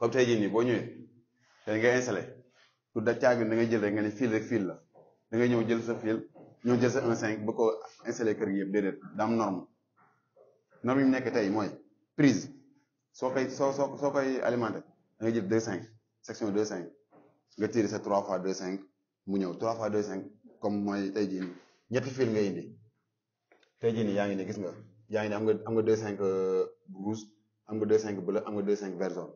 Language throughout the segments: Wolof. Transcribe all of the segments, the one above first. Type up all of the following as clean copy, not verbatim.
comme tey jii nii boo ñëwee tey nga installé du da caagi da ngay jël rek nga ne fil rek fil la da ngay ñëw jël sa fil ñëw jël sa 1.5 ba ko installé kër gi yëpp déedéet daa am norme yi mu nekk tey mooy prise soo koy alimenté da ngay jël 2.5 section 2.5 nga tiré sa 3 fois 2.5 mu ñëw 3 fois 2.5 comme mooy tey jii nii ñetti fil nga indi tey jii nii yaa ngi ne gis nga yaa ngi ne am nga 2.5 rouge am nga 2.5 bleu am nga 2.5 vert jaune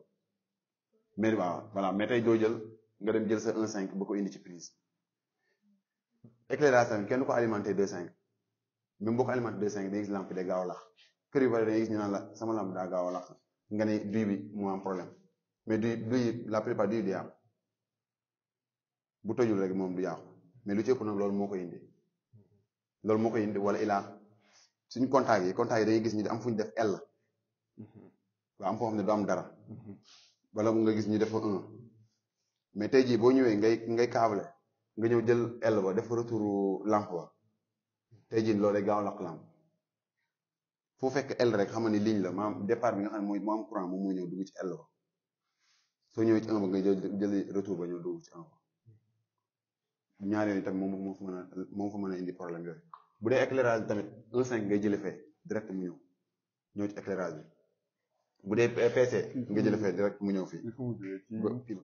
mais waaw voilà mais tey doo jël nga dem jël sa 1.5 ba ko indi ci prise éclairage tamit kenn du ko alimenté 2.5 même boo ko alimenté 2.5 day gis lampe day gaaw a lax kër yu bari dañuy gis ñu naan la sama lampe daa gaaw a lax nga ne duy bi moo am problème mais duy la plupart duy du yàqu bu tojul rek moom du yàqu mais lu ci ëpp nag loolu moo koy indi wala ilaa suñu contact yi dañuy gis ñu am fu ñu def L waaw am foo xam ne du am dara wala nga gis ñu def fa 1 mais tey jii boo ñëwee ngay câble nga ñëw jël L ba def retour lampe ba tey jii loolu day gaaw lakk lampe foo fekk L rek xam ni ligne la maanaam départ bi nga xam ne mooy moo am courant moom mooy ñëw dugg ci L ba soo ñëwee ci 1 ba nga jël retour ba ñëw dugg ci 1 ba ñaar yooyu tamit moom fa mën a indi problème yooyu bu dee éclairage bi tamit 1.5 ngay jëlee fee direct mu ñëw ci éclairage bi bu dee PC nga jëlee fee direct mu ñëw fii